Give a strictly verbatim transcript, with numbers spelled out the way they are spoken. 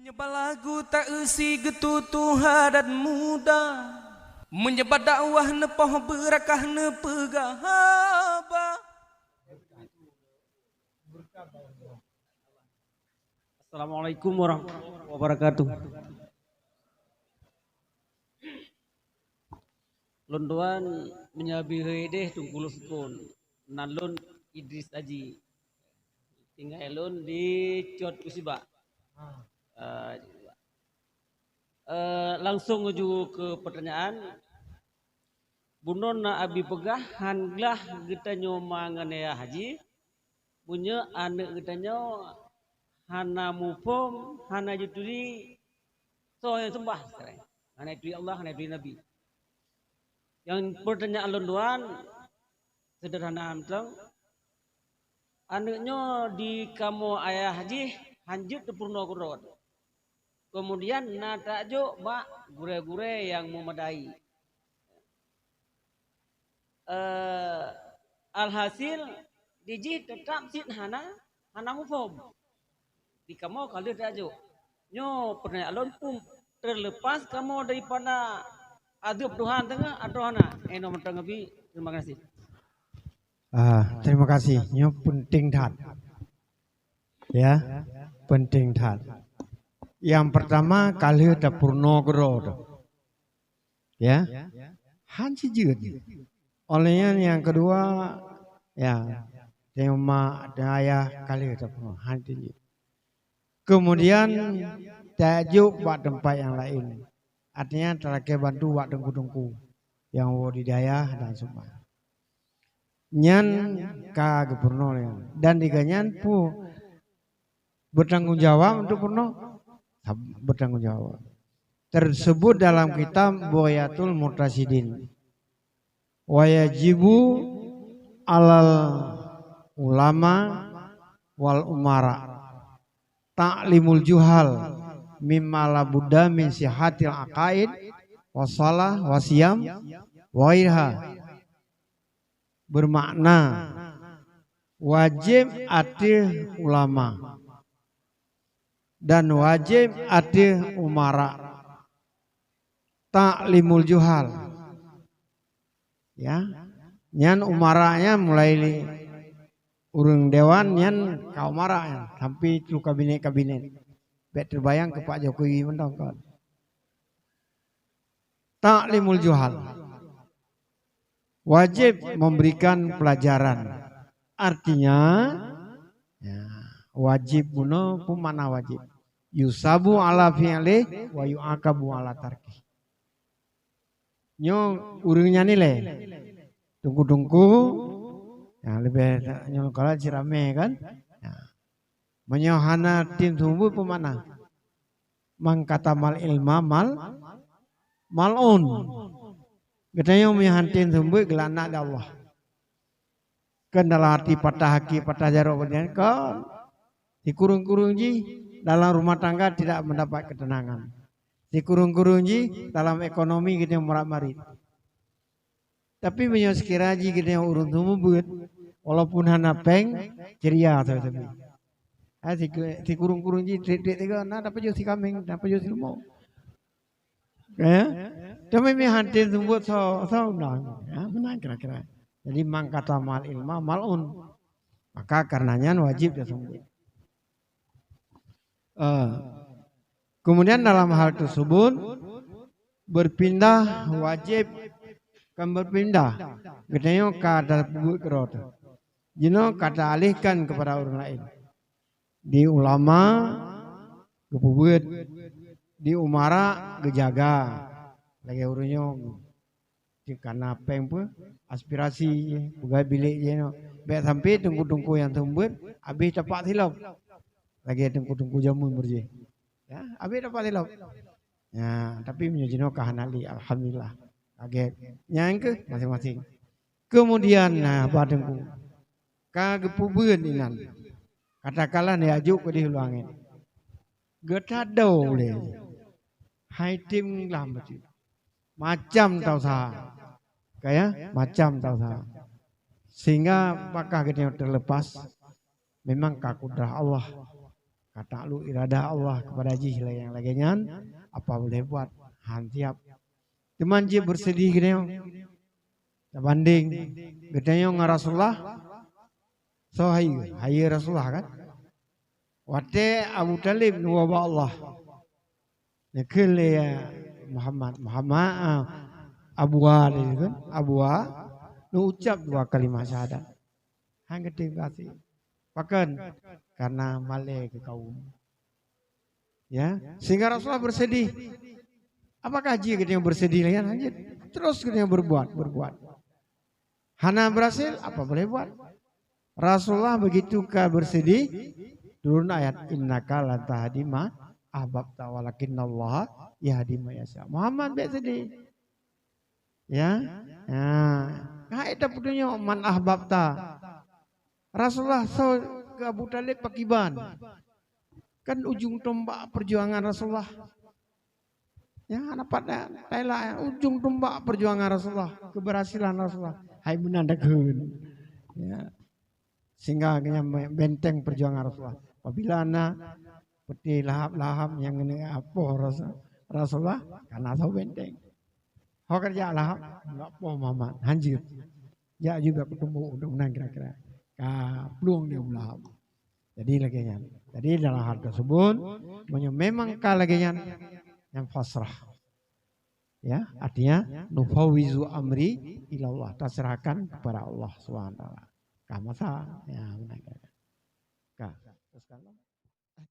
Meunyoe bak lagu ta-eusi geututoe adat muda, meunyoe bak dakwah neupoh beurakah neupeugah haba. Assalamualaikum warahmatullahi wabarakatuh. Lôn tuan meunyabi hei deh Teungku Lôn Sukon, nan lôn Idris Aji. Tinggai lôn di Cot Kusibak. Eh, eh, langsung menuju ke pertanyaan. Bunoe na Abi peugah han glah geutanyoe ma ngon ayah jih, meunyoe aneuëk geutanyoe hana muphom, hana jituri, soe nyang seumbah sekarang? Hana jituri Allah, hana jituri Nabi. Nyang pertanyaan lôn tuan sederhana mantong. Aneuëk nyoe di kamoe ayah jih han jeuet teupeurunoe keudroe. Keumudian na tajok bak gurée-gurée nyang meumadai. Eh, alhasil, di jih teutap cit hana, hana muphom. Di kamoe ka lheueh tajok. Nyoe peureulée lôn pun terlepas kamoe daripada azeub Tuhan teungoh atau hana. Eh, nyoe mantong Abi. Terima kasih. Ah, terima kasih. Nyoe penting that. Ya, penting that. Yang pertama, ka lheueh tapeurunoe keudroe teuh. Ya, han sijeuet. Oleh nyan yang kedua, ya, teuma ayah ka lheueh tapeurunoe, han sijeuet. Kemudian tajok bak teumpat nyang laén. Artinya talakée bantu bak teungku-teungku nyang woe di dayah dan seumpama. Nyan ka geupeurunoe lé nyan. Dan di gobnyan pu beutanggung jawab untuk peurunoe? Beutanggung jawab. Tersebut dalam kitab Bughyatul Murtasyidin. Wa yajibu alal ulama wal umara ta'limul juhal mimma la budda min sihatil aqaid wa shalah wa siyam wa ghairiha. Bermakna wajib ateueh ulama dan wajib ateueh umara ta'limul juhal. Ya, nyan umara nyan mulai li ureuëng dewan nyan ka umara nyan sampai tu kabinet-kabinet. Bék teubayang keu Pak Jokowi mantong kon. Ta'limul juhal. Wajib memberikan pelajaran. Artinya, ya, wajib bunoe peue makna wajib? Yusabu ala fi'lih wa yu'aqabu ala tarkih. Nyoe ureuëng nyan ilée. Teungku-teungku, ya, leubeh nyoe kalau si ramé kan. Ya. Meunyoe hana tem seumeubeuet peue makna? Man katamal ilma mal mal'un. Geutanyoe meunyoe han tem seumeubeuet geulaknat lé Allah. Kan dalam arti patah aki, patah jaroe, kon. Sikureueng-kureueng jih dalam rumah tangga tidak mendapat ketenangan. Sikureueng-kureueng jih dalam ekonomi geutanyoe murat-marit. Tapi meunyoe sekira jih geutanyoe ureuëng seumeubeuet, walaupun hana péng, ceria sabe-sabe. Ha, siku-, sikureueng-kureueng jih trik-trik tiga, na dapat jauh si kameng, dapat jauh si leumo. Ya? Tapi meunyoe han tem seumeubeuet so, so undang. Ya, meunan kira-kira. Jadi man katamal ilma mal'un. Maka karena nyan wajib taseumeubeuet. Eh, kemudian dalam hal tersebut, berpindah wajib, kan berpindah. Geutanyoe ka tapeubuet keudroe teuh. Jinoe ka taalihkan kepada ureuëng laén. Di ulama geupeubuet, di umara geujaga. Lagée ureuëng nyoe Cit kana péng peue? Aspirasi, peugah bilék jih nyoe. Bék sampai teungku-teungku nyang seumeubeuet habéh tapak silop. Lagée teungku-teungku jameun beurjih. Ya, habéh tapak silop. Ya, tapi meunyoe jinoe ka hana lé, alhamdulillah. Lagée nyan keuh maséng-maséng. Kemudian, nah, bah teungku. Ka geupeubuet inan. Katakanlah neujak jok keudeh u langét. Geutado ulée. Hai tem lam bacut. Macam tausaha. Ka ya, macam tausaha. Sehingga apakah geutanyoe terlepas? Memang ka kudrah Allah. Ka takluk iradah Allah kepada jih lagée nyang lagée nyan, apa boleh buat, han siab. Teuma jih bersedih geutanyoe. Tabandeng geutanyoe ngon Rasulullah, soe hayeu? Hayeu Rasulullah kan? Watée Abu Thalib neuwoe bak Allah, neukheun lé Muhammad, Muhammad, ah, Abu A lé kan? Abu A, neuucap dua kalimah syahadat. Han geutem gaséh. Pakon? Karena malée keu kaum. Ya, sehingga Rasulullah bersedih. Apakah jih geutanyoe bersedih lagée nyan? Hana jeuet. Terus geutanyoe berbuat, berbuat. Hana berhasil, apa boleh buat? Rasulullah begitu ka bersedih, turun ayat, "Innaka la tahdi ma ahbabta walakinnallaha yahdi man yasha." Muhammad bék sedih. Ya. Ha. Hai tapeutunyok man ahbabta. Rasulullah soe keu Abu Thalib pakiban. Kan ujong tombak perjuangan Rasulullah. Ya, dapat dah, Thailand, ujong tombak perjuangan Rasulullah, keberhasilan Rasulullah. Hai meunan takheun. Ya. Sehingga geuhnyan benteng perjuangan Rasulullah. Apabila na peuté lahab-lahab nyang keuneuk apoh Rasul-, Rasulullah, ka na saboh benteng. Ho ka jak lahab, enggak poh Muhammad, hanjeuet. Jak juga keutumbok untuk meunan kira-kira. Ka plueng dia Abu Lahab. Jadi lagée nyan. Jadi dalam hal tersebut, meunyoe memang ka lagée nyan, nyang fasrah. Ya, artinya nufawwizu amri ilallah, taserahkan kepada Allah Subhanahu wa taala. Ka masa, ya, benar. Ka. Teruskan.